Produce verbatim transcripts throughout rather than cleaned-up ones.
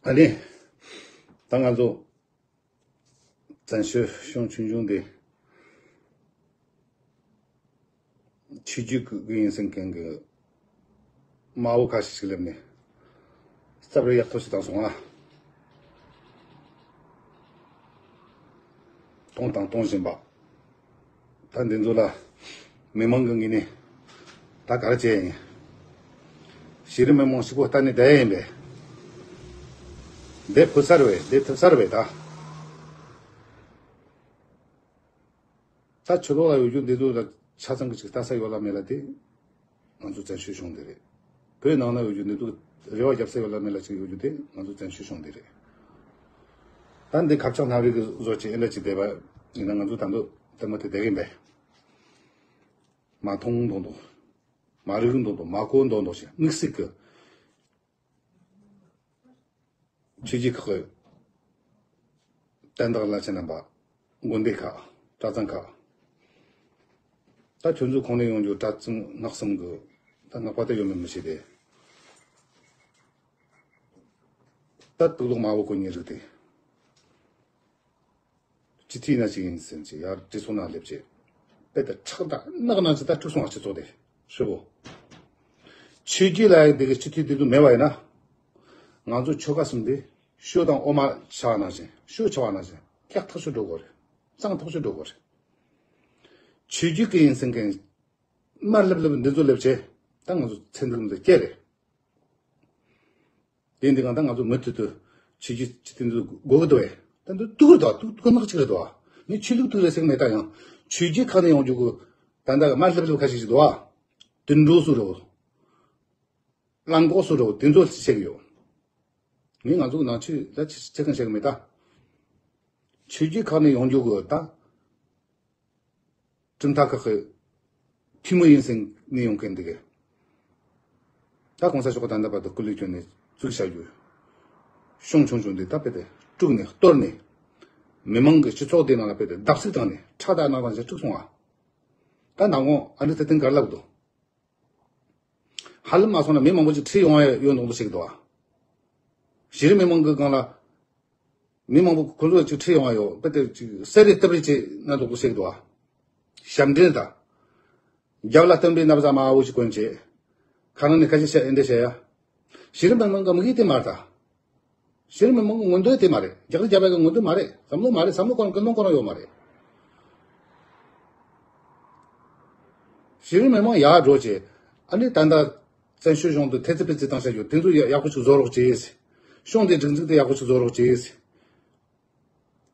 ཨ་ནི། ད་ང་ཚོ་བཙན་བྱོལ་གཞུང་ཆུང་ཆུང་འདི་ཆོས་བརྒྱུད་ཀྱི་ཡིན་ཟེར་མཁན་གྱི་མ་འོ་ཁ་ཤས་ཤིག་སླེབས་ནས་སྐྱབས་རེ་ཡག་ཐོག་ཞིག་བཏང་སོང་ང་། གཏོང་དང་གཏོང་བཞིན་པ། ད་འདི་ཚོ་ལ་མི་མང་གི་ངོས་ནས་ད་ག་རེ་བྱས་ཡིན། གཞི་རིམ་མི་མང་ཞིག་པོ་ལྟ་ནས་བསྡད་ཡིན་པས། འདི་ཕུལ་ས་རེད་པས། འདི་ཐུབ་ས་རེད་པས་ད། ད་ཕྱི་ལོགས་ལ་ཡོད་རྒྱུ་འདི་ཚོ་ལ་ཆ་ཚང་གི་ཅིག་ལྟ་ས་ཡོད་ལ་མེད་ལ་དེ། ང་ཚོ་བཙན་བྱོལ་གཞུང་འདི་རེད། བོད་ནང་ན་ཡོད་རྒྱུ་འདི་ཚོ་རེ་བ་རྒྱབ་ས་ཡོད་ལ་མེད་ལ་ཅིག་ཡོད་རྒྱུ་དེ་ང་ཚོ་བཙན་བྱོལ་གཞུང་འདི་རེད། ད་འདི་ཁ་བྱང་སྣ་རིག་གི་བཟོ་ཅིག་ཨེ་འདྲ་ཅིག་བསྡད་པ་ཡིན་ན། ང་ཚོ་ད་འདི་ལྟད་མོ་དེ་བསྡད་གིན་པས། མ་མཐོང་མདོག་མདོག་མ་རིག་མདོག་མདོག་མ་གོ་མདོག་མདོག་ཞིག་དམིགས་བསལ་གི། ཆོས་བརྒྱུད་ཁག་གི་དོན་དག་བླ་ཆེན་རྣམ་པ། དགོན་སྡེ་ཁག་གྲྭ་ཚང་ཁག་ད་ཁྱོད་ཚོ་ཁོང་ནས་ཡོང་རྒྱུ་གྲྭ་ཚང་ནག་གསུམ་གི་ད་ནག་པ་ད་ཡོད་མེད་མི་ཤེས་ཏེ། ད་དུག་ལོག་མ་བོ་ཁོ་གཉིས་རིག་སྟེ། སྤྱི་འཐུས་ན་ཅིག་ཡིན་ཟེར་ཅིག་ཡར་གྲོས་ཚོགས་ནང་སླེབས་ཅིག་དཔེ་དེ་ཁྲག་དང་རྣག་ནང་ཅིག་ད་དཀྲུགས་སོང་བ། སྤྱི་ཚོགས་དེ་ཧྲིལ་བོ། ཆོས་བརྒྱུད་ལ་ཡང་དེ་གི་སྤྱི་འཐུས་དེ་ཚོ་མེད་པ་ཡིན་ན། ང་ཚོ་ཆོལ་ཁ་གསུམ་དེ་ཤོ་དང་འོ་མ་ཆགས་ནང་བཞིན། ཤོ་ཆགས་པ་ནང་བཞིན་ཀྱག་ཐག་ཆོད་འགྲོ་དགོས་རེད། གཙང་ཐག་ཆོད་འགྲོ་དགོས་རེད། ཆོས་བརྒྱུད་ཀྱི་ཡིན་ཟེར་མཁན་དམར་ལབ་ལབ་འདི་ཚོ་སླེབས་བྱས། ད་ང་ཚོ་ཚན་རིག་འདི་སྐྱེ་རེད། དེ་འདི་གང་ལྟར་ང་ཚོ་མུ་མཐུད་དུ་ཆོས་བརྒྱུད་སྤྱི་འཐུས་འདི་དགོས་ཀྱི་འདུག་བས། ད་འདི་སྡུག་རེད་དོ། སྡུག་སྡུག་ནག་ཅིག་རེད་དོ། ངས་ཆོས་ལུགས་སྡུག་རེད་ཟེར་གི་མེད། ད་ཡང་ཆོས་བརྒྱུད་ཁག་ནས་ཡོང་རྒྱུ་གི་ད་ལྟ་དམར་ལྷབ་ལྷབ་ཁ་ཤས་ཤིག་འདུག་བ། དུད་འགྲོ་སུ་རེད། གླང་གོག་སུ་རེད། དེ་ཚོ་བཤད་གི་ཡོད། ངས་ང་ཚོ་ནང་ཆོས་ལ་ཆེ་ཆེ་གང་བཤད་གི་མེད་ད། ཆོས་བརྒྱུད་ཁག་ནས་ཡོང་རྒྱུ་གི་ད། གྲུབ་མཐའ་ཁག་གི་འཐུས་མི་ཡིན་ཟེར་ནས་ཡོང་མཁན་འདི་གས། ད་གོང་ས་མཆོག་གི་ད་ལྟ་བར་དུ་སྐུ་ལས་བསྐྱོན་ནས་བཙུགས་བྱ་རྒྱུ། གཞུང་ཆུང་ཆུང་འདི་ད་དཔེ་དེ་དཀྲུགས་ནས་གཏོར་ནས། མི་མང་གི་སྤྱི་ཚོགས་འདི་ནང་ལ་དཔེ་དེ་བརྡབ་གསིག་བཏང་ནས་ཁྲག་དང་རྣག་དང་ཞིག་དཀྲུགས་སོང་བ། ད་ནང་ཁོང་ཨ་འདྲ་ཚེ་བརྟན་ག་རེ་ལབ་འདུག་ཧ་ལམ་མ་སོང་ན་མི་མང་པོ་ཅིག་ཁྲིད་ཡོང་ཡ་ཡོད་མདོག་མདོག་བྱེད་ཀྱི་འདུག་ཨ། གཞི་རིམ་མི་མང་གི་སྒང་ལ། མི་མང་པོ་ཁོ་ཚོ་ཅིག་ཁྲིད་ཡོང་བ་ཡོད། དཔེ་དེ་ཅིག་གསལ་རེ་སྟབས་རེ་བྱེད་ན་འདོགས་པོ་ཞིག་འདུག་ཨ། ཞབས་འདྲེན་དང་། རྒྱབ་ལ་སྟོན་པའི་ན་བཟའ་མང་བོ་ཞིག་གོན་བྱས། ཁ་ནང་ནས་ཁ་ཤས་བཤད་ཨེ་འདྲ་བཤད་ཡ། གཞི་རིམ་མི་མང་གི་དམིགས་ཡུལ་དེ་མ་རེད་ད། གཞི་རིམ་མི་མང་གི་མངོན་འདོད་དེ་མ་རེད། རྒྱག་རེས་རྒྱབ་ཡ་གི་མངོན་འདོད་མ་རེད། བསམ་བློ་མ་རེད། བསམ་བློ་ཁོ་རང་ཀུན་སློང་ཁོ་རང་ཡོད་མ་རེད། གཞི་རིམ་མི་མང་ཡར་འགྲོ་བྱས། ཨ་ནི་ད་ལྟ་བཙན་བྱོལ་གཞུང་དུ་ཐེ་ཚི་པེ་ཚི་བཏང་བྱ་རྒྱུ་དེ་ཚོ་ཡག་པོ་ཞིག་བཟོ་རོགས་བྱས། གཞུང་དེ་སྒྲིག་འཛུགས་དེ་ཡག་པོ་ཞིག་བཟོ་རོགས་བྱས།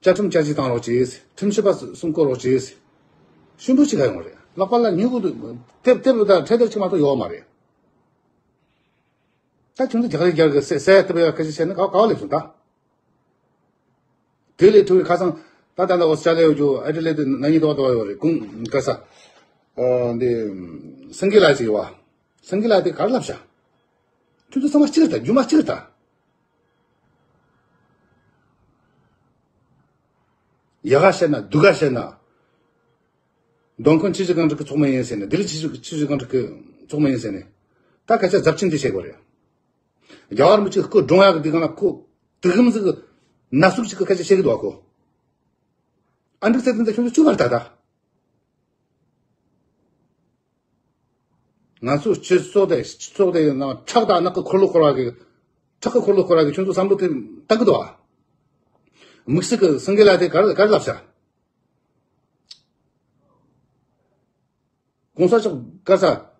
བཅའ་ཁྲིམས་བསྐྱར་བཅོས་བཏང་རོགས་བྱས། ཁྲིམས་ཞིབ་པ་གསུམ་བསྐོ་རོགས་བྱས། ཞུམ་པོ་ཅིག་ག་ཡོང་རེད། ལག་པ་ལ་ཉུལ་དགོས་འདུག་དེབ་དེབ་དང་འཕྲེད་དེབ་ཅིག་མ་གཏོགས་ཡོད་མ་རེད། ད་ཁྱོད་ཚོ་རྒྱག་རེས་རྒྱག་གི་སེ་སེ་ལྟ་བུའི་ཁ་ཤས་བྱས་ན་ག་ག་བ་སླེབས་སོང་ད། དེ་ལས་ཐུ་བའི་ཁ་སང་ད་ད་ལྟ་ཨོ་སི་ཀྲ་ལི་ཡ་ཡོད་རྒྱུ། ཨ་ཏི་ལེ་དེ་ན་ནིང་དོ་བ་དོ་བ་ཡོད་རེད། ཀུང་ག་ས། ཨ་འདི་སེང་གེ་ལགས་ཅིག་ཡོད་བ། སེང་གེ་ལགས་དེ་ག་རེ་ལབ་ཤག་ཁྱོད་ཚོ་ཚང་མ་གཅིག་རེད་ད། རྒྱུ་མ་གཅིག་རེད་ད། ཡག་ག་བཤད་ན་སྡུག་ག་བཤད་ན། མདོ་ཁམས་ཆུ་བཞི་སྒང་དྲུག་གི་ཚོགས་མི་ཡིན་ཟེར་ནས། ལྡི་ལི་ཆུ་བཞི་ཆུ་བཞི་སྒང་དྲུག་གི་ཚོགས་མི་ཡིན་ཟེར་ནས། ད་སྐད་ཆ་ཟབ་ཅིང་དེ་བཤད་དགོས་རེད། རྒྱལ་བ་རིན་པོ་ཆེ་སྐུ་བཀྲོངས་ཡག་གི་དུས་སྒང་ལ་ཁོ་དུག་ཁྱིམ་ཟིག་གི་ན་ཟུག་ཅིག་གི་སྐད་ཆ་བཤད་གི་འདུག་ག་ཁོ། ཨ་འདྲ་ཚེ་བརྟན་དང་ཁྱོད་ཚོ་གཅིག་པ་རེད་ད་ད། ང་ཚོ་སྤྱི་ཚོགས་དེ་སྤྱི་ཚོགས་དེ་ནང་ཁྲག་དང་རྣག་གི་འཁོར་ལོ་བསྐོར་བ་གི། ཁྲག་གི་འཁོར་ལོ་བསྐོར་བ་གི། ཁྱོད་ཚོ་བསམ་བློ་དེ་བཏང་གི་འདུག་ག་དམིགས་བསལ་གི་སེང་གེ་ལགས་དེ་ག་རེ་ག་རེ་ལབ་ཤག་གོང་ས་མཆོག་ག་ས།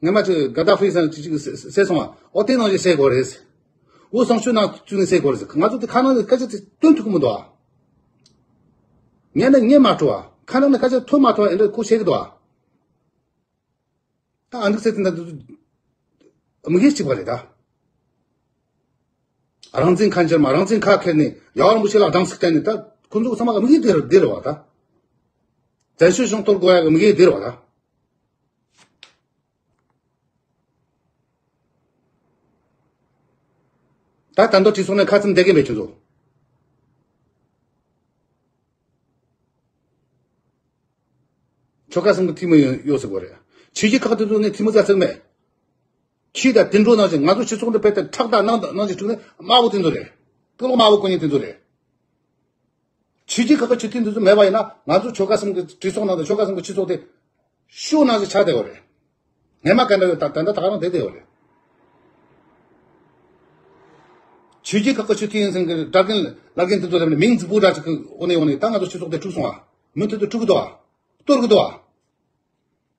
སྔན་མ་ཅིག་ག་ད་ཧྥི་ཟེར་ཅིག་ཅིག་ཟེར་ཟེར་སོང་བ། ཨོ་དེ་ནང་བཞིན་བཤད་དགོས་རེད། འོ་བསང་མཆོད་ནང་བཙུགས་ནས་བཤད་དགོས་རེད། ང་ཚོ་དེ་ཁ་ནང་ནས་སྐད་ཆ་དེ་སྟོན་ཐུབ་ཀྱི་མི་འདུག་ཨ། ངས་ནི་ངས་མ་སྤྲོ་བ། ཁ་ནང་ནས་སྐད་ཆ་ཐོན་མ་ཐོན་ཨེ་འདྲ་ཁོ་བཤད་ཀྱི་འདུག་ཨ། ད་ཨ་འདུག་ཟེར་དེ་འདྲ་དེ་ཚོ་དམིགས་ཡུལ་གཅིག་པ་རེད་ད། རང་བཙན་ཁ་འཇལ་མ། རང་བཙན་ཁ་ཁེར་ནས་རྒྱལ་བ་རིན་པོ་ཆེ་ལ་སྡང་ཟུག་བསྟན་ནས། ད་ཁོ་ཚོ་ཚང་མ་དམིགས་ཡུལ་དེ་རེད་དེ་རེད་བ་ད། བཙན་བྱོལ་གཞུང་གཏོར་དགོས་ཡ་གི་དམིགས་ཡུལ་དེ་རེད་བ་ད། ད་ད་མདོ་གྲོས་ཚོགས་ནས་ཁ་ཚུམ་བསྡད་ཀྱི་མེད་ཁྱོད་ཚོ། ཆོལ་ཁ་གསུམ་གྱི་འཐུས་མི་ཡོད་ཡོད་ཟེར་གོ་རེད། ཆོས་བརྒྱུད་ཁག་དེ་ཚོ་ནས་འཐུས་མི་རྩ་ཚིག་མེད། ཁྱི་དང་དུད་འགྲོ་ནང་བཞིན་ང་ཚོ་སྤྱི་ཚོགས་འདི་དཔེ་དེ་ཁྲག་དང་སྣང་དང་སྣང་ཞིག་བསྲེགས་ནས་དམར་པོ་དེ་ཚོ་རེད། དུག་ལོག་དམར་པོ་གོན་མཁན་དེ་ཚོ་རེད། ཆོས་བརྒྱུད་ཁག་གི་ཆོས་ཐུན་དེ་ཚོ་མེད་པ་ཡིན་ན་ང་ཚོ་ཆོལ་ཁ་གསུམ་གྱི་གྲོས་ཚོགས་ནང་དུ་ཆོལ་ཁ་གསུམ་གྱི་སྤྱི་ཚོགས་དེ་ཤོག་ནང་བཞིན་ཆགས་བསྡད་ཡོད་རེད། ངས་མ་ག་འདྲ་ཡོད་ད་ད་ད་ག་རང་བསྡད་བསྡད་ཡོད་རེད། ཆོས་བརྒྱུད་ཁག་གི་ཆོས་ཐུན་ཡིན་ཟིན་གྱི་གྲྭ་རྒན་བླ་རྒན་དེ་ཚོ་ལ་མིང་རྫིག་པོ་འདྲ་ཅིག་གི་འོ་ནས་འོ་ནས་ད་ང་ཚོ་སྤྱི་ཚོགས་དེ་འཁྲུག་སོང་ཨ། མུ་མཐུད་དུ་འཁྲུག་གི་འདུག་ཨ། གཏོར་གི་འདུག་ཨ།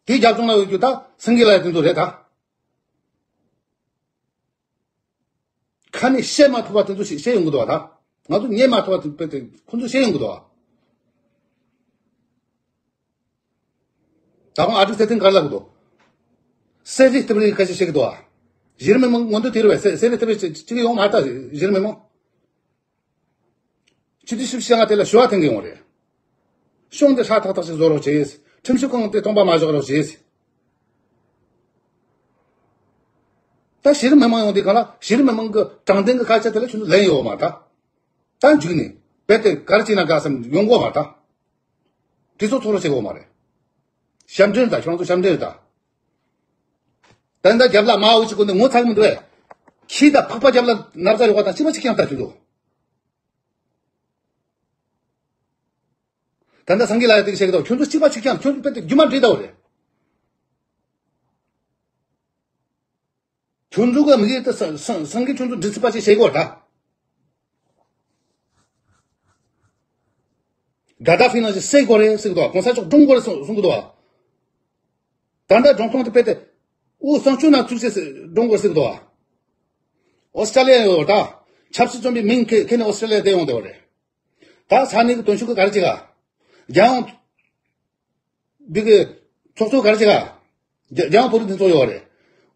དེའི་རྒྱབ་ལྗོངས་ལ་ཡོད་རྒྱུ་ད་སེང་གེ་ལ་ཡ་དེ་ཚོ་རེད་ད། ཁ་ནས་བཤད་མ་ཐུབ་པ་དེ་ཚོ་ཞིག་བཤད་ཡོང་གི་འདུག་བ་ད། ང་ཚོ་ཉན་མ་ཐུབ་པ་དེ་དཔེ་དེ་ཁོ་ཚོ་བཤད་ཡོང་གི་འདུག་བ། ད་ཁོང་ཨ་ཀྲུག་ཚེ་བརྟན་ག་རེ་ལབ་གི་འདུག་གསེར་རི་ལྟེབ་རི་ཁ་ཤས་བཤད་གི་འདུག་བ། གཞི་རིམ་མི་མང་མངོན་འདོད་དེ་རེད་བས། གསེར་རི་ལྟེབ་རི་གཅིག་གཅིག་ཡོང་མ་ད་གཞི་རིམ་མི་མང་། སྤྱི་འཐུས་བཞི་བཅུ་ཞེ་ལྔ་དེ་ལ་ཞུ་བ་འཐེན་གི་ཡོང་རེད། གཞུང་འདི་ཧྲ་ཐག་ཐག་ཅིག་བཟོ་རོགས་བྱེད། ཁྲིམས་ཞིབ་ཁང་དེ་སྟོང་པ་མ་བཞག་རོགས་བྱེད། ད་གཞི་རིམ་མི་མང་ཡོང་དུས་གང་ལ་གཞི་རིམ་མི་མང་གི་དྲང་བདེན་གི་སྐད་ཆ་དེ་ལ་ཁྱོད་ཚོ་ལན་ཡོད་མ་ད། ད་འཇུག་ནས་རྦད་དེ་ག་རེ་བྱས་ན་དགའ་བསམ་ཡོང་གོ་མ་ད། གྲོས་ཚོགས་ཚོགས་རོགས་བྱེད་གོ་མ་རེད། ཞབས་འདྲེན་ད་ཁྱོད་ཚོ་ཞབས་འདྲེན་ད། ད་ད་རྒྱབ་ལ་མ་འོ་ཅིག་གོ་ནས་ངོ་ཚ་གི་མི་འདུག་ཨེ། ཁྱི་ད་ཕག་པ་རྒྱབ་ལ་ན་བཟའ་ཡོད་པ་དང་གཅིག་པ་གཅིག་རྐྱང་ལྟ་ཁྱོད་ཚོ། ད་ལྟ་སངས་རྒྱས་ལ་ཡ་དེ་བཤད་གི་འདུག་ཁྱོད་ཚོ་གཅིག་པ་གཅིག་རྐྱང་ཁྱོད་ཚོ་དཔེ་དེ་རྒྱུ་མ་འདྲེས་ད་བ་རེད། ཁྱོད་ཚོ་གི་མི་གིས་དེ་སང་སང་སང་གི་ཁྱོད་ཚོ་འདྲི་ཚིག་པ་ཞིག་བཤད་གི་བ་ད། ག་ད་ཕི་ནང་བཞིན་བསད་དགོས་རེད་ཟེར་གི་འདུག་གོང་ས་མཆོག་བཀྲོངས་དགོས་རེད་གསུང་གསུང་གི་འདུག་ད་ལྟ་འབྲོང་ཐོང་དེ་དཔེ་དེ་དབུས་གཙང་ཆུ་ནང་བཙུགས་ཚེ་བཀྲོངས་དགོས་ཟེར་གི་འདུག་ཨོ་སི་ཀྲ་ལི་ཡ་ཡོད་ད། ཆབ་སྲིད་བཙོན་པའི་མིང་ཁྱེར་ཁྱེར་ནས་ཨོ་སི་ཀྲ་ལི་ཡ་བསྡད་ཡོང་བསྡད་པ་རེད། ད་ས་གནས་ཀྱི་དོན་གཅོད་ཀྱི་ག་རེ་བྱེད་ག་རྒྱལ་ཡོངས་འདི་གི་ཚོགས་གཙོ་ག་རེ་བྱེད་ག་རྒྱ་རྒྱལ་ཡོངས་བོད་རིགས་མཐུན་ཚོགས་ཡོད་རེད།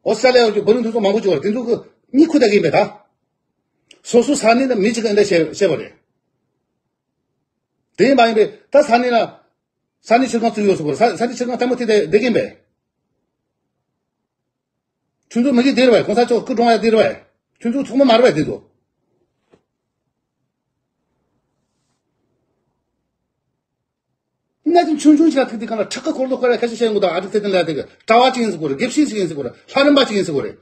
ཨོ་སི་ཀྲ་ལི་ཡ་ཡོད་ཀྱི་བོད་རིགས་མཐུན་ཚོགས་མང་པོ་ཅིག་ཡོད་རེད། དེ་ཚོ་གི་གཉིད་ཁུག་བསྡད་ཀྱི་ཡིན་པས་ད། སོ་སོའི་ས་གནས་ལ་མི་གཅིག་གིས་འདི་འདྲ་བཤད་བཤད་པ་རེད། དེ་ཡིན་པ་ཡིན་པས་ད་ས་གནས་ལ་ས་གནས་ཆེད་ཁང་བཙུགས་ཡོད་ཟེར་བ་རེད། ས་ས་གནས་ཆེད་ཁང་ལྟད་མོ་དེ་དེ་བསྡད་ཀྱི་ཡིན་པས། ཁྱོད་ཚོ་མི་གི་དེ་རེད་བས། གོང་ས་མཆོག་སྐུ་གྲོངས་ཡ་དེ་རེད་བས། ཁྱོད་ཚོ་ཚོགས་མི་མ་རེད་བས་དེ་ཚོ། གནས་ཚུལ་ཆུང་ཆུང་ཞིག་ལ་ཐུག་དུས་གང་ལ་ཁྲག་གི་འཁོར་ལོ་བསྐོར་ཡ་ཁ་ཤས་བཤད་ཡོང་གི་འདུག་ཨ་ཏི་ཚེ་བརྟན་ལགས་དེ་གི་གྲྭ་བ་ཅིག་ཡིན་ཟེར་གོ་རེད། དགེ་བཤེས་ཅིག་ཡིན་ཟེར་གོ་རེད། ལྷ་རམས་པ་ཅིག་ཡིན་ཟེར་གོ་རེད།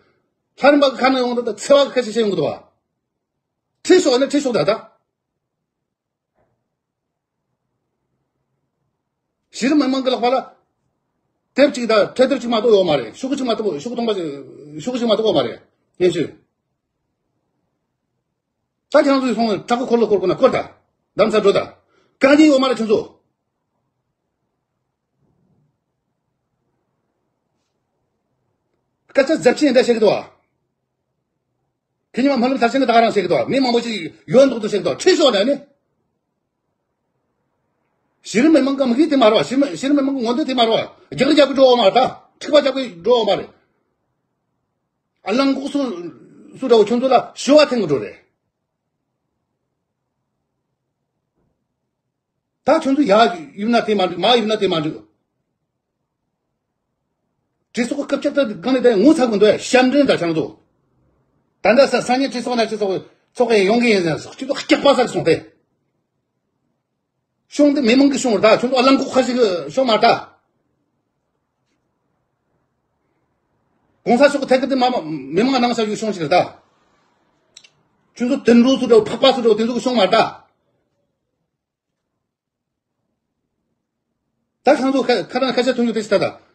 ལྷ་རམས་པ་གི་ཁ་ནང་ཡོང་དུས་ད་འཚེ་བ་གི་ཁ་ཤས་བཤད་ཡོང་གི་འདུག་བ། ཁྲིད་ཤོག་ཨ་ནི་ཁྲིད་ཤོག་ད་ད། གཞི་རིམ་མི་མང་གི་ལག་པ་ལ་དེབ་ཅིག་དང་ཁྲལ་དེབ་ཅིག་མ་གཏོགས་ཡོད་མ་རེད། ཤོག་གུ་ཅིག་མ་གཏོགས་ཤོག་གུ་སྟོང་པ་ཅིག་ཤོག་གུ་ཅིག་མ་གཏོགས་ཡོད་མ་རེད། སྙན་ཞུ། ད་ཁྱེད་རང་ཚོའི་སོང་ཁྲག་གི་འཁོར་ལོ་བསྐོར་དགོས་ན་བསྐོར་ད། གདམ་ས་འགྲོ་ད། དཀའ་ངལ་ཡོད་མ་རེད་ཁྱོད་ཚོ། སྐད་ཆ་རྫབ་ཆེན་འདྲ་བཤད་གི་འདུག་ཨ། ཁྱེད་ཉི་མ་སྨོན་ལམ་མཐར་ཕྱིན་གི་ད་ག་རང་བཤད་གི་འདུག་ཨ། མི་མང་པོ་ཅིག་ཡོད་མདོག་ཏུ་བཤད་གི་འདུག་ཨ། ཁྲིད་ཤོག་ན་ནི། གཞི་རིམ་མི་མང་གི་མི་གིས་དེ་མ་རོ་བ། གཞི་རིམ་གཞི་རིམ་མི་མང་གི་མངོན་འདོད་དེ་མ་རོ་བ། རྒྱག་རེས་རྒྱག་གི་འགྲོ་བ་མ་རེད་ད། འཁྲིག་པ་རྒྱག་གི་འགྲོ་བ་མ་རེད། ཨ་ལང་ལྐོག་སུ་སུ་འདྲ་བོ་ཁྱོད་ཚོ་ལ་ཞུ་བ་འཐེན་གི་འགྲོ་རེད། ད་ཁྱོད་ཚོ་ཡར་ཡིབ་ན་དེ་མ་འགྲིག་མར་ཡིབ་ན་དེ་མ་འགྲིག་གྲོས་ཚོགས་སྐབས་བཅུ་དང་གང་ལས་ད་ངོ་ཚ་གི་འདུག་ཡ། ཞབས་འདྲེན་ད་ཁྱོད་ཚོ། ད་ལྟ་ས་ས་གནས་གྲོས་ཚོགས་ན་གྲོས་ཚོགས་ཚོགས་ཡ་ཡོང་གི་ཡིན་ཟེར་སོགས་ཁྱོད་ཚོ་སྐྱག་པ་ཟ་གི་སོང་སྟེ། གཞུང་འདི་མི་མང་གི་གཞུང་རེད་ད། ཁྱོད་ཚོ་ཨ་ལང་ལྐོག་ཁ་ཞིག་གི་གཞུང་མ་རེད་ད། གོང་ས་མཆོག་གི་ཐད་ཀར་འདི་མ་མ་མི་མང་ནང་བཞག་རྒྱུ་གཞུང་ཞིག་རེད་ད། ཁྱོད་ཚོ་དུད་འགྲོ་ཚོ་འདྲ་བོ་ཕག་པ་ཚོ་འདྲ་བོ་དེ་ཚོ་གི་གཞུང་མ་རེད་ད། ད་ཁྱོད་ཚོ་ཁ་ཁ་རང་ཁ་ཤས་ཐོན་རྒྱུ་དེ་ཞིག་ད་ད།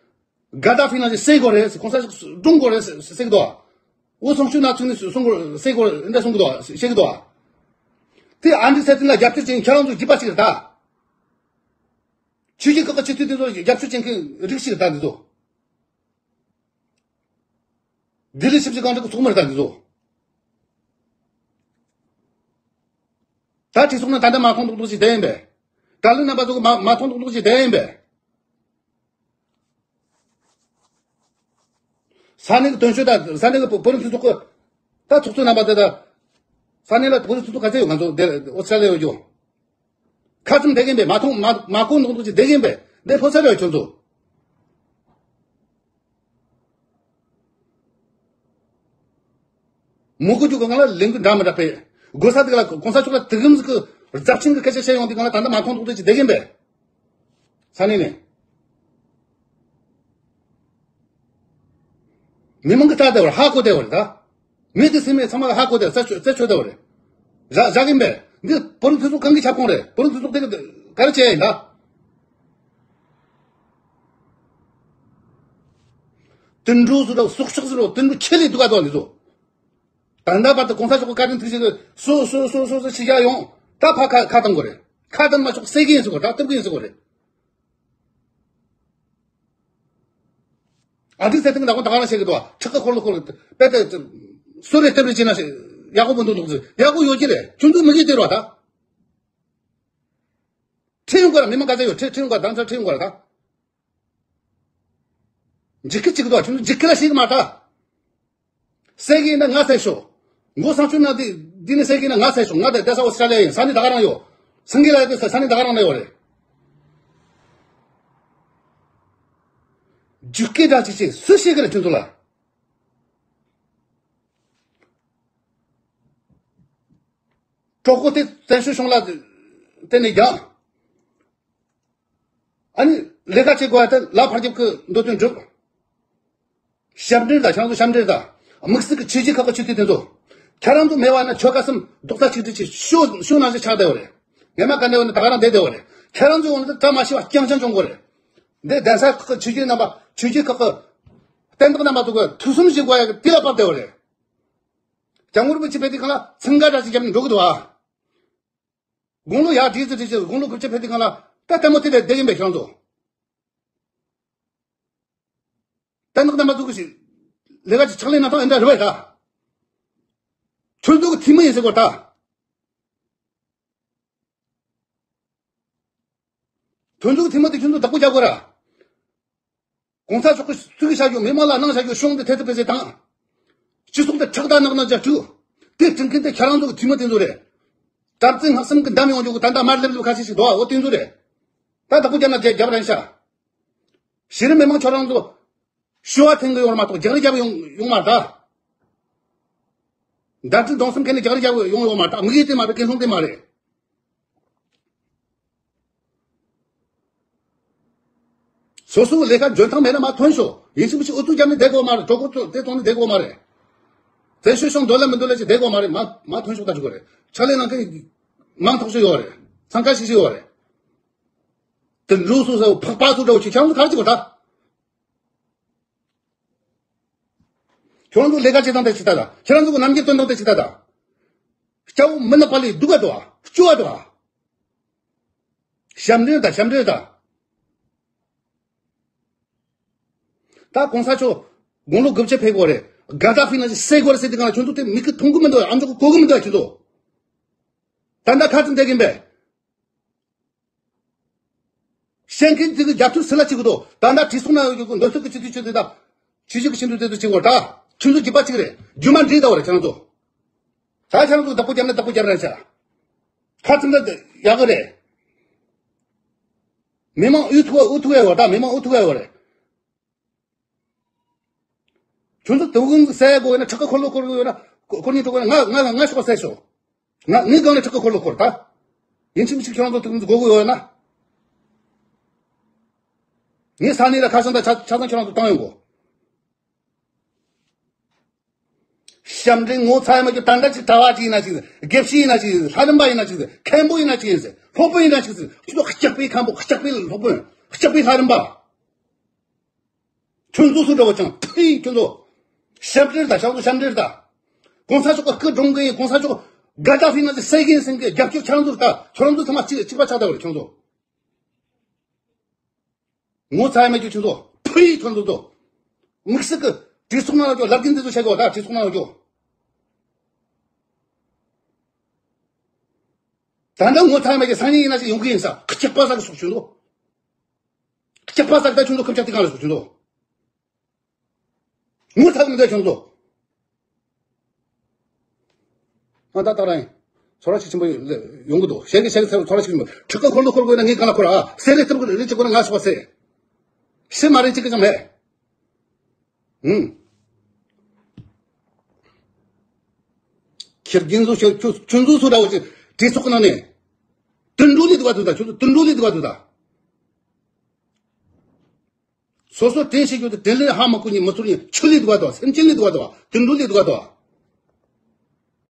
དགའ་ད་ཕིན་ལ་ཞིག་བསད་དགོས་རེད། གོང་ས་མཆོག་བཀྲོངས་དགོས་རེད་ཟེར་གི་འདུག་འོ་སོང་ཆུ་ན་ཚུགས་ནས་གསུང་དགོས་བསད་དགོས་རེད་འདྲ་གསུང་གི་འདུག་བཤད་གི་འདུག་དེ་ཨ་འདྲི་ཚད་ཐིན་ལ་རྒྱབ་སྐྱོར་བྱེད་ཁྱེད་རང་ཚོ་རྒྱུད་པ་ཞིག་རེད་ད། ཆོས་བརྒྱུད་ཁག་གི་སྤྱི་འཐུས་དེ་ཚོ་རྒྱབ་སྐྱོར་བྱེད་མཁན་རིགས་ཤིག་རེད་ད་འདི་ཚོ། ལྡི་ལི་ཞིབ་འཇུག་ཁང་ཁྲག་གི་ཚོགས་མི་རེད་ད་འདི་ཚོ། ད་གྲོས་ཚོགས་ནང་ད་ལྟ་མ་མཐོང་མདོག་མདོག་ཅིག་བསྡད་ཡིན་པས། གྲྭ་བློན་རྣམ་པ་ཚོ་གི་མ་མ་མཐོང་མདོག་མདོག་ཅིག་བསྡད་ཡིན་པས། ས་གནས་ཀྱི་དོན་གཅོད་དང་ས་གནས་ཀྱི་བོད་རིགས་མཐུན་ཚོགས་ཀྱི་ད་ཚོགས་གཙོ་རྣམ་པ་དེ་དང་། ས་གནས་ལ་བོད་རིགས་མཐུན་ཚོགས་ག་ཚད་ཡོད། ང་ཚོ་འདིར་ཨོ་སི་ཀྲ་ལི་ཡ་ཡོད་རྒྱུ། ཁ་བཙུམ་བསྡད་ཀྱིན་པས། མ་མཐོང་མ་མ་གོ་མདོག་མདོག་ཅིག་བསྡད་ཀྱིན་པས། འདི་ལྷོད་ས་རེད་ཁྱོད་ཚོ། མུ་གུ་རྒྱུག་གི་ང་ལ་ལས་འགུལ་འདྲ་མི་འདྲ་སྤེལ། དགོས་ས་དེ་ལ་གོང་ས་མཆོག་ལ་དུས་གུམ་ཟིག་གི་རྫབ་ཆེན་གི་སྐད་ཆ་བཤད་ཡོང་དུས་ང་ལ་ད་ལྟ་མ་མཐོང་མདོག་མདོག་ཅིག་བསྡད་ཀྱིན་པས། ས་གནས་ནས། མི་མང་གི་ལྟ་བསྡད་པ་རེད། ཧ་གོ་བསྡད་པ་རེད་ད། མི་དེ་སེམས་མེད་ཚང་མ་ཧ་གོ་བསྡད། རྩད་ཆོད་རྩད་ཆོད་བསྡད་པ་རེད། ར་ར་གིན་པས་འདི་བོད་རིགས་སྤྱི་ཚོགས་གང་གི་ཁྱབ་ཁོངས་རེད། བོད་རིགས་སྤྱི་ཚོགས་དེ་ག་རེ་བྱས་ཡིན་ད། དུད་འགྲོ་ཟེར་རོ་སྲོག་ཆགས་ཟེར་རོ་དུད་འགྲོ་ཆེ་ལས་སྡུག་ག་དོ་འདི་ཚོ། ད་ལྟ་བར་དུ་གོང་ས་མཆོག་གི་བཀའ་དྲིན་ཐུགས་རྗེ་གི་སོ་སོ་སོ་སོ་སོ་ཤི་ཡ་ཡོང་། ད་ཕ་ཁ་ཁ་བཏང་དགོས་རེད། ཁ་བཏང་མ་ཆོག་སེ་གི་ཡིན་ཟེར་དགོས་རེད། ད་སྟབས་གི་ཡིན་ཟེར་དགོས་རེད། ཨ་ཏི་སེ་ཐིང་ད་གོང་ད་ག་རང་བཤད་གི་འདུག་ཨ། ཁྲག་གི་འཁོར་ལོ་འཁོར་ལོ་དཔེ་དེ་སོ་རེ་སྟབས་རེ་བྱས་ན་ཡག་པོ་མི་འདུག་འདུག་ཟེར། ཡག་པོ་ཡོད་ཀྱི་རེད། ཁྱོད་ཚོ་མི་གིས་སྟེར་བ་ད། ཁྲིད་ཡོང་དགོས་ར། མི་མང་ག་ཚད་ཡོད། ཁྲིད་ཁྲིད་ཡོང་དགོས་ར། དང་ཚ་ཁྲིད་ཡོང་དགོས་ར་ད། འཇིགས་སྐུལ་གཅིག་ཏུ་ཁྱོད་ཚོ་འཇིགས་སྐུལ་ལ་ཞིག་མ་ད། སེ་གི་ཡིན་ན་ང་སེ་ཤོག་མགོ་སང་ཆུ་ན་དེ་དེ་ནི་སེ་གི་ཡིན་ན་ང་སེ་ཤོག་ང་དེ་བསྡད་ས་ཨོ་སི་ཀྲ་ལི་ཡ་ཡིན། ས་ནི་ད་ག་རང་ཡོད། སེང་གེ་ལ་ཡོད་ས་ས་ནི་ད་ག་རང་ན་ཡོད་རེད། འཇིགས་སྐུལ་འདྲ་ཅིག་ཅིག་སུས་ཤེས་གི་རེད་ཁྱོད་ཚོ་ལ། གྲོགས་པོ་དེ་བཙན་བྱོལ་གཞུང་ལ་བརྟེན་ནས་རྒྱག་ཨ་ནི་ལས་ཀ་བྱེད་དགོས་པ་དེ་ལ་ཕར་རྒྱབ་ཀྱི་འདོད་དོན་འགྲུབ། ཞབས་འདྲེན་དང་ཁྱེད་རང་ཚོ་ཞབས་འདྲེན་དང་། དམིགས་བསལ་གྱི་ཆོས་བརྒྱུད་ཁག་གི་ཆོས་དད་དེ་ཚོ། ཁྱེད་རང་ཚོ་མེད་པ་ན་ཆོལ་ཁ་གསུམ་རྡོག་རྩ་གཅིག་སྒྲིལ་གྱིས་ཤོ་ཤོ་ནང་བཞིན་ཆགས་བསྡད་པ་རེད། ངས་མ་ག་འདྲ་བ་ནི་ད་ག་རང་བསྡད་བསྡད་པ་རེད། ཁྱེད་རང་ཚོ་འོ་ན་ད་བཀྲ་མ་ཤིས་པ་རྐྱང་རྐྱང་བྱུང་དགོས་རེད། འདི་གདན་ས་ཁག་གི་ཆོས་བརྒྱུད་རྣམ་པ་ཆོས་བརྒྱུད་ཁག་གི་བསྟན་བདག་རྣམ་པ་ཚོ་གི་ཐུགས་བསམ་བཞེས་དགོས་ཡ་གི་དེ་ལ་བབས་བསྡད་པ་རེད། སྐྱབས་མགོན་རིན་པོ་ཆེ་ཕེབས་དུས་སྒང་ལ་ཚང་ག་འདྲ་ཞིག་བརྒྱབ་ནས་འགྲོ་གི་འདུག་ཨ། དགུང་ལོ་ཡར་བགྲེས་སུ་བགྲེས་སུ་དགུང་ལོ་དགུ་བཅུ་ཕེབས་དུས་སྒང་ལ་ད་ལྟད་མོ་དེ་ལས་བསྡད་ཡིན་པས་ཁྱེད་རང་ཚོ། ད་ནག་ནག་མ་ཐུག་གི་ཞིག་ལས་ཀ་ཅིག་ཕྱག་ལས་གནང་སྟངས་ཨེ་འདྲ་རེད་པས་ད། ཁྱོད་ཚོ་གི་འཐུས་མི་ཡིན་ཟེར་གོ་ད། ཁྱོད་ཚོ་གི་འཐུས་མི་དེ་ཁྱོད་ཚོ་བདག་པོ་རྒྱག་དགོས་ར། གོང་ས་མཆོག་གི་ཚུགས་ཀྱི་བྱ་རྒྱུ་མི་མང་ལ་གནང་བྱ་རྒྱུ་གཞུང་དེ་ཐེ་ཐེ་པེ་སེ་དང་། སྤྱི་ཚོགས་དེ་ཁྲག་དང་ནག་ནག་རྒྱག་བཅུག་དེ་སྒྲུབ་མཁན་དེ་ཁྱེད་རང་ཚོ་གི་འཐུས་མི་དེ་ཚོ་རེད། དྲག་རྩལ་སྔགས་གསུམ་གྱི་འདམ་ཡོང་རྒྱུ་གི་ད་ལྟ་མར་སླེབས་སླེབས་ཁ་ཤས་ཤིག་འདུག་ཨ། འོ་དེ་ཚོ་རེད། ད་བདག་པོ་རྒྱབ་ན་རྒྱབ་རྒྱབ་རན་ཤག་གཞི་རིམ་མི་མང་ཁྱོད་རང་ཚོ་ཤུ་བ་འཐེན་གི་ཡོང་བ་མ་གཏོགས་རྒྱག་རེས་རྒྱབ་ཡོང་ཡོང་མ་རེད་ད། མདའ་གྲི་མདུང་གསུམ་འཁྱེར་ནས་རྒྱག་རེས་རྒྱབ་ཡོང་ཡོང་མ་རེད་ད། དམིགས་ཡུལ་དེ་མ་རེད། ཀུན་སློང་དེ་མ་རེད། སོ་སོའི་ལས་ཀ་འཇོན་ཐང་མེད་ན་མ་ཐོན་ཤོག་ཡིན་གཅིག་མིན་གཅིག་ཨུ་ཚུགས་རྒྱབ་ནས་བསྡད་དགོས་མ་རེད། གྲོད་ཁོག་དེ་བཙོང་ནས་བསྡད་དགོས་མ་རེད། བཙན་བྱོལ་གཞུང་འདོད་ལ་མི་འདོད་ལ་ཅིག་བསྡད་དགོས་མ་རེད། མ་མ་ཐོན་ཤོག་ད་ཅིག་གོ་རེད། ཕྱག་ལས་གནང་མཁན་མང་ཐོག་ཞིག་ཡོད་རེད། འཚང་ཁ་ཤིག་ཤིག་ཡོད་རེད། དུད་འགྲོ་སོ་སོ་ཕག་པ་སོ་འདྲ་བོ་ཅིག་ཁྱེད་རང་ཚོ་ག་རེ་བྱེད་དགོས་ད། ཁྱོད་རང་ཚོ་ལས་ཀ་བྱེད་སྟངས་དེ་ཅིག་ལྟ་དང་། ཁྱེད་རང་ཚོ་གི་རྣམ་འགྱུར་སྟོན་སྟངས་དེ་ཅིག་ལྟ་དང་། སྐྱ་བོ་མི་ནག་པ་ལས་སྡུག་ག་འདུག་ཨ། སྐྱོ་བ་འདུག་ཨ། ཞབས་འདྲེན་དང་ཞབས་འདྲེན་དང་། ད་གོང་ས་མཆོག་དགུང་ལོ་དགུ་བཅུ་ཕེབས་དགོས་རེད། ག་ད་ཕི་ན་ཅིག་སེ་གོ་རེ་ཟེར་དུས་སྒང་ལ་ཁྱོད་ཚོ་དེ་མིག་གིས་མཐོང་གི་མི་འདུག་ཨ། ཨམ་ཅོག་གིས་གོ་གི་མི་འདུག་ཨ། ཁྱོད་ཚོ་ད་ལྟ་ཁ་ཚིག་འདེགས་གིན་པས། བཤད་མཁན་ཚོ་གི་རྒྱབ་སྐྱོར་སུ་ལ་བྱེད་དགོས་དོ། ད་ལྟ་བྲིས་སོང་ན་ཡོད་རྒྱུ་འདོད་ཚུལ་གྱི་སྤྱི་འཐུས་ཆེན་པོ་དེ་དང་། ཆོས་བརྒྱུད་ཀྱི་སྤྱི་འཐུས་དེ་ཚོ་བྱེད་དགོས་ད། ཁྱོད་ཚོ་རྒྱུད་པ་གཅིག་རེད། རྒྱུ་མ་འདྲེས་ད་བ་རེད་ཁྱེད་རང་ཚོ། ད་ཁྱེད་རང་ཚོ་བདག་པོ་རྒྱབ་ན་བདག་པོ་རྒྱབ་རན་ཤག་ཁ་ཚིག་འདི་ཡག་གི་རེད། མི་མང་ཨུ་ཐུག་ཨུ་ཐུག་ཡ་ཡོད་ད། མི་མང་ཨུ་ཐུག་ཡ་ཡོད་རེད། ཁྱོད་ཚོ་དུག་ཀུན་བསད་དགོས་ཡོད་ན། ཁྲག་གི་འཁོར་ལོ་བསྐོར་དགོས་ཡོད་ན། ཁོ་ཁོ་གཉིས་འགྲོ་དགོས་ན་ང་ང་ང་ཤོག་བསད་ཤོག་ང་ངའི་སྒང་ལ་ཁྲག་གི་འཁོར་ལོ་བསྐོར་ད། ཡིན་གཅིག་མིན་གཅིག་ཁྱོད་རང་ཚོ་དུག་ཀུན་དགོས་དགོས་ཡོད་ན། ངས་ས་གནས་ལ་ཁ་སང་དང་ཆ་ཆ་ཚང་ཁྱོད་རང་ཚོ་བཏང་ཡོང་གོ། ཞབས་འདྲེན་ངོ་ཚ་ཡ་མ་རྒྱུ་ད་འདྲ་ཅིག་གྲྭ་བ་ཅིག་ཡིན་ན་ཅིག་དགེ་བཤེས་ཡིན་ན་ཅིག་ལྷ་རམས་པ་ཡིན་ན་ཅིག་མཁན་པོ་ཡིན་ན་ཅིག་ཡིན་ཟེར། སློབ་དཔོན་ཡིན་ན་ཅིག་ཟེར། ཁྱོད་ཚོ་སྐྱག་པའི་མཁན་པོ། སྐྱག་པའི་སློབ་དཔོན། སྐྱག་པའི་ལྷ་རམས་པ། ཁྱོད་ཚོ་སུ་འདྲ་བོ་ཅང་ཐུ་ཡིས་ཁྱོད་ཚོ། ཞབས་འདྲེན་ད། ཞབས་ཚོ་ཞབས་འདྲེན་ད། གོང་ས་མཆོག་གི་སྐུ་དྲུང་གི་ཡིན། གོང་ས་མཆོག་ག་ད་ཕི་ན་ཅིག་སེ་གིན་སེང་གི་རྒྱབ་སྐྱོར་ཁྱེད་རང་ཚོ་ད། ཁྱོད་རང་ཚོ་ཚང་མ་གཅིག་གཅིག་པ་ཆགས་ད་བ་རེད་ཁྱོད་ཚོ། ངོ་ཚ་ཡ་མེད་རྒྱུ་ཁྱོད་ཚོ། ཕུ་ཡི་ཁྱོད་ཚོ་ཚོ། དམིགས་བསལ་གྱི་གྲོས་ཚོགས་ནང་ལ་ཀྱོ་ལབ་ཀྱིན་དེ་ཚོ་བྱེད་དགོས་ད། གྲོས་ཚོགས་ནང་ལ་ཀྱོ། ད་ལྟ་ངོ་ཚ་ཡ་མེད་ཀྱི་སང་ཉིན་ཡིན་ན་ཞིག་ཡོང་གི་ཡིན་ས། སྐྱག་པ་ཟ་གི་སོགས་ཁྱོད་ཚོ། སྐྱག་པ་ཟ་གི་ད་ཁྱོད་ཚོ་ཁུབ་ཆག་དེ་གང་ལ་སོགས་ཁྱོད་ཚོ། ངོ་ཚ་གི་མི་འདུག་ཁྱོད་ཚོ། ང་ད་ལྟ་རང་ཡིན། ཚོར་བ་ཆེ་ཆེན་པོ་ཡོང་གི་འདུག་གཞན་གྱི་གཞན་གྱི་ཚོར་བ་ཆེ་ཆེན་པོ། ཁྲག་གི་འཁོར་ལོ་བསྐོར་དགོས་ན་ངས་གང་ལ་འཁོར་ཨ། སེ་རེ་སྟབས་ཀྱིས་རེ་བྱེད་དགོས་ན་ང་ཤོག་སེ། ཤི་མ་རེད་ཅིག་གི་ཅང་མེད། ཧུམ། ཁྱེད་རྒན་ཚོ་ཁྱོད་ཁྱོད་ཁྱོད་ཚོ་སུ་འདྲ་བོ་ཅིག་གྲོས་ཚོགས་ནང་ནས། དུད་འགྲོ་ལས་སྡུག་པ་འདུག་ད། ཁྱོད་ཚོ་དུད་འགྲོ་ལས་སྡུག་པ་འདུག་ད། སོ་སོ་དྲན་བྱེད་རྒྱུ་དེ་དྲན་ལས་ཧ་མ་གོ་ནི་མི་ཚོར་ནི་ཆུ་ལས་སྡུག་ག་དོ། སེམས་ཅན་ལས་སྡུག་ག་དོ། དུད་འགྲོ་ལས་སྡུག་ག་དོ།